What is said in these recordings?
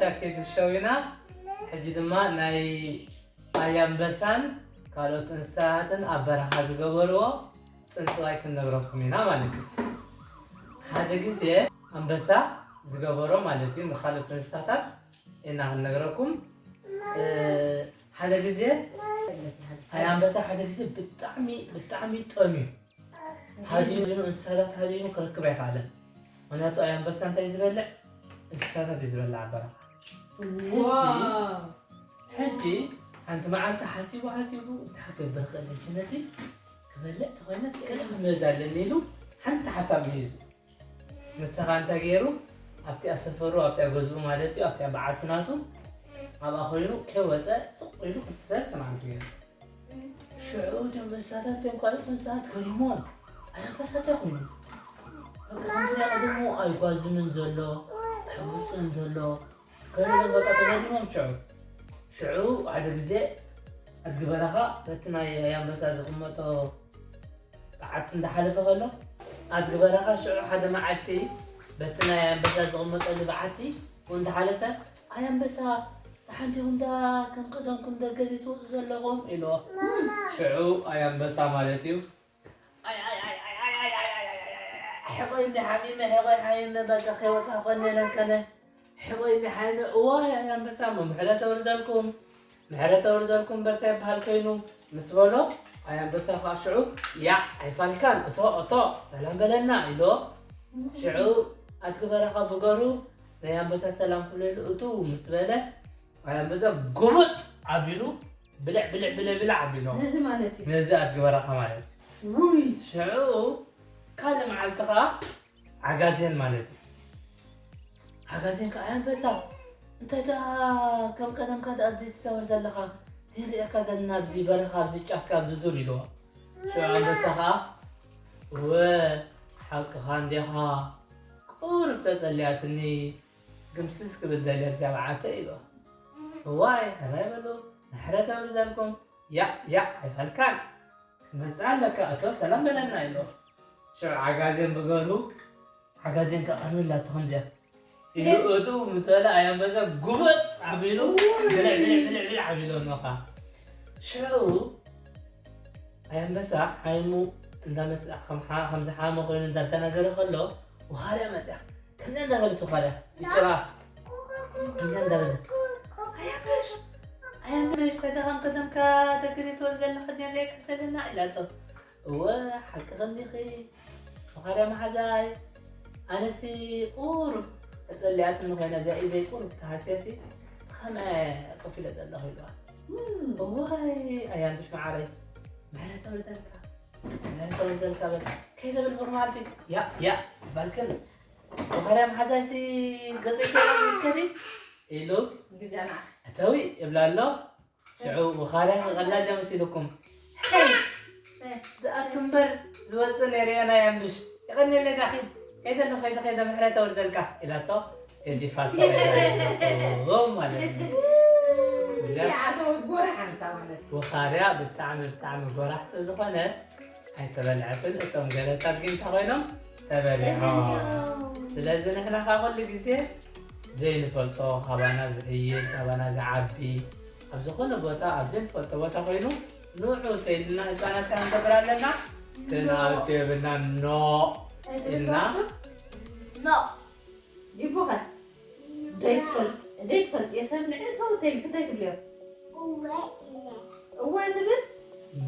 መጨረሻ ኬድ ሸው ኢና። ሕጂ ድማ ናይ ኣያንበሳን ካልኦት እንስሳትን ኣብ በረኻ ዝገበርዎ ጽንጽዋይ ክንነግረኩም ኢና ማለት እዩ። ሓደ ግዜ ኣንበሳ ዝገበሮ ማለት እዩ፣ ንኻልኦት እንስሳታት ኢና ክንነግረኩም። እ፣ ሓደ ግዜ ኣያንበሳ ሓደ ግዜ ብጣዕሚ፣ ብጣዕሚ ጠምዩ። ሃዲኑ እንስሳታት ሃዲኑ ክረክብ ኣይከኣለን። ምኽንያቱ ኣያንበሳ እንታይ ዝበልዕ? እንስሳታት እዩ ዝበልዕ ኣብ በረኻ። ሕጂ፣ ዋው። ሕጂ ሓንቲ መዓልቲ ሓሲቡ ሓሲቡ፣ እንታይ ክገብር ክእል ሕጂ ነዚ ክበልዕ ተኾይነስ ገለ ክመዝ ኣለኒ ኢሉ ሓንቲ ሓሳብ መይዙ። ንስኻ እንታይ ገይሩ? ኣብቲኣ ሰፈሩ፣ ኣብቲኣ ገዝኡ ማለት እዩ፣ ኣብቲኣ በዓልቲ ናቱ ኣብኣ ኮይኑ ከይወፀ ስቕ ኢሉ ክልተ ሰለስተ መዓልቲ ገይሩ። ሽዑ እቶም እንስሳታት እቶም ካልኦት እንስሳት ገሪሞም ኣያንበሳ እንታይ ኮይኑ? በቃ ከምቲ ናይ ቀደሙ ኣይጓዝምን ዘሎ ኣይወፅእን ዘሎ ገሪሞም በቃ ተገሪሞም ሽዑ። ሽዑ ሓደ ግዜ ኣድጊ በረኻ በቲ ናይ ኣያንበሳ ዝቕመጦ በዓቲ እንዳሓለፈ ከሎ ኣድጊ በረኻ ሽዑ ሓደ መዓልቲ በቲ ናይ ኣንበሳ ዝቕመጠሉ በዓቲ እንዳሓለፈ ኣይ ኣንበሳ፣ ደሓን ዲኹም ዳ ከም ቀደምኩም ደገ ዘይትወጹ ዘለኹም? ኢልዎ። ሽዑ ኣይ ኣንበሳ ማለት እዩ። ኣይ፣ ኣይ፣ ኣይ፣ ኣይ፣ ኣይ፣ ኣይ፣ ኣይ፣ ኣይ፣ ኣይ፣ ኣይ፣ ኣይ፣ ኣይ፣ ሕቆይ እንዲ ሓሚመ፣ ሕቆይ ሓሚመ፣ በቃ ከይወጻ ኮነ ኢለን ከነ። ሕቆይ እንዲ ሓሚመ፣ እዋይ ኣይ ኣንበሳ፣ እሞ ምሕረት ተውርደልኩም፣ ምሕረት ተውርደልኩም፣ በርታ ይበሃል ኮይኑ ምስ በሎ፣ ኣይ ኣንበሳ ኸኣ ሽዑ፣ ያዕ ኣይፋልካን፣ እቶ፣ እቶ፣ ሰላም በለና፣ ኢልዎ። ሽዑ ኣድጊ በረኻ ብገሩ ናይ ኣንበሳ ሰላም ክብለሉ እትው ምስ በለ፣ ኣይ ኣንበሳ ጉብጥ ኣቢሉ ብልዕ፣ ብልዕ፣ ብልዕ፣ ብልዕ ኣቢሉ። ነዚ ማለት እዩ። ነዚ ኣድጊ በረኻ ማለት እዩ። ውይ። ሽዑ ካልእ መዓልቲ ኸኣ ዓጋዜን ማለት እዩ። ዓጋዜን ከኣ ኣይ ኣንበሳ፣ እንታይ ደኣ ከም ቀደምካ ደኣ ዘይትዛወር ዘለኻ? ዘይንሪኣካ ዘለና ኣብዚ በረኻ፣ ኣብዚ ጫካ፣ ኣብዚ ዱር ኢልዎ። ሽዑ ኣንበሳ ኸኣ፣ እወ፣ ሓቅኻ እንዲኻ፣ ቁሩብ ተጸልያትኒ፣ ግምስስ ክብል ደልየ ኣብዚኣ በዓቲ ኢልዎ። እዋይ፣ ሕራይ በሉ፣ ምሕረት ኣውርደልኩም፣ ያዕ፣ ያዕ ኣይፋልካን፣ ክትመጽእ ኣለካ፣ እቶ ሰላም በለና ኢልዎ። ሽዑ ዓጋዜን ብገሩ፣ ዓጋዜን ከኣ ቀርኒ ኣላቶ ከምዚኣ ኢሉ እቱ ምስ በለ ኣይ ኣንበሳ ጉብጥ ኣቢሉ ብልዕ፣ ብልዕ፣ ብልዕ፣ ብልዕ ኣቢሉ እኖኻ። ሽዑ ኣይ ኣንበሳ ሓይሙ እንዳመጽኣ ከም ሓ-፣ ከም ዝሓመ ኮይኑ እንዳተናገረ ከሎ፣ ወኻርያ መጽያ። ከምዚኣ እንዳበለት ወኻርያ፣ ብጭራ። ከምዚኣ እንዳበለት። ኣይ ኣንበሽ፣ ኣይ ኣንበሽ፣ ታዲያ ከም ቀደምካ ደገ ዘይትወጽእ ዘለኻ ዘይንሪኣካ ዘለና? ኢላቶ። እወ፣ ሓቅኺ እንዲኺ። ወኻርያ መሓዛይ፣ ኣነሲ ቁሩብ ተጸሊኣትኒ ኮይና እዚኣ ኢደይ ቁሩብ ተሃስያሲ፣ ብኸምኣ ኮፍ ኢለ ዘለኹ ኢልዋ። እም። እዋይ፣ ኣይ ኣንበሽ መዓረይ፣ ምሕረት ኣውርደልካ፣ ምሕረት ኣውርደልካ በል። ከይተብል ብሩህ መዓልቲ፣ ያእ፣ ያእ፣ ባልክን። ወኻርያ መሓዛይሲ ገጸይ ከይራ ዝትከዲ ኢሉ ግዜ ኣና። እተዊ ይብላ ኣሎ። ሽዑ ወኻርያ ክቐላጃ መሲሉኩም። ሕይ! እ። ዝኣቱ እምበር ዝወጽእ ነይረ ኣይ ኣንበሽ። የቐንየለይ ዳኺ። ከይደ ኣሎ፣ ከይደ፣ ከይደ፣ ምሕረት ኣውርደልካ ኢላቶ። ገዲፋቶ ከይዳ ማለት እዩ። ይኣተወት ጎራሕ ሓንሳ ማለት እዩ። ወኻርያ ብጣዕሚ፣ ብጣዕሚ ጎራሕ ስለ ዝኾነ ኣይተበልዐትን። እቶም ገለታት ግን እንታይ ኮይኖም? ተበሊዖም። ተበሊዖም። ስለዚ ንሕና ኸዓ ኩሉ ግዜ ዘይንፈልጦ፣ ካባና ዝሕይል፣ ካባና ዝዓቢ፣ ኣብ ዝኾነ ቦታ፣ ኣብ ዘይንፈልጦ ቦታ ኮይኑ ንዑ እንተኢልና ህፃናት እንታይ ክንገብር ኣለና? ክንኣቱ የብልና። ኖ እንታይ ትብል ኢልና። ጓሱ? ኖ። ይቦኸ? ደይትፈልጥ፣ ደይትፈልጥ የሰብ ንዒ ተው ተይልክ እንታይ ትብልዮ? እወ ኢለ። እወ ትብል?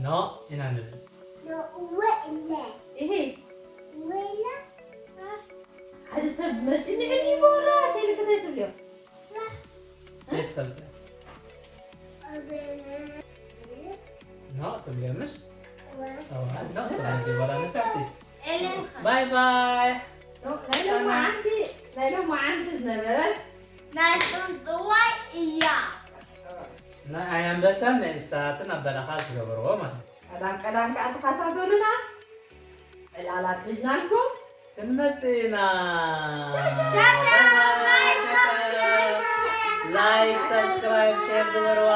ኖ ኢና ንብል። ኖ እወ ኢለ። እሂ። እወ ኢለ። ሓደ ሰብ መፂኡ ንዒ ይቦራ ተይልክ እንታይ ትብልዮ? ደይትፈልጥ። እወ ኢለ። ኖ ትብልዮ ምሽ? እወ። እወ፣ ኖ ትብልዮ ይቦራ ንፈልጥ። ኤሌን ኸ? ባይ ባይ። ናይ ሎማዓንቲ፣ ናይ ሎማዓንቲ ዝነበረት ናይ ጽንጽዋይ እያ። ናይ ኣይ ኣንበሳን ናይ እንስሳትን ኣብ በረኻ ዝገበርዎ ማለት እዩ። ቀዳም ቀዳም ከኣ ተኸታተሉና። ዕላላት ሒዝናልኩም። ክንመጽእ ኢና። ቻው፣ ቻው። ላይክ፣ ሰብስክራይብ፣ ሼር ግበርዋ።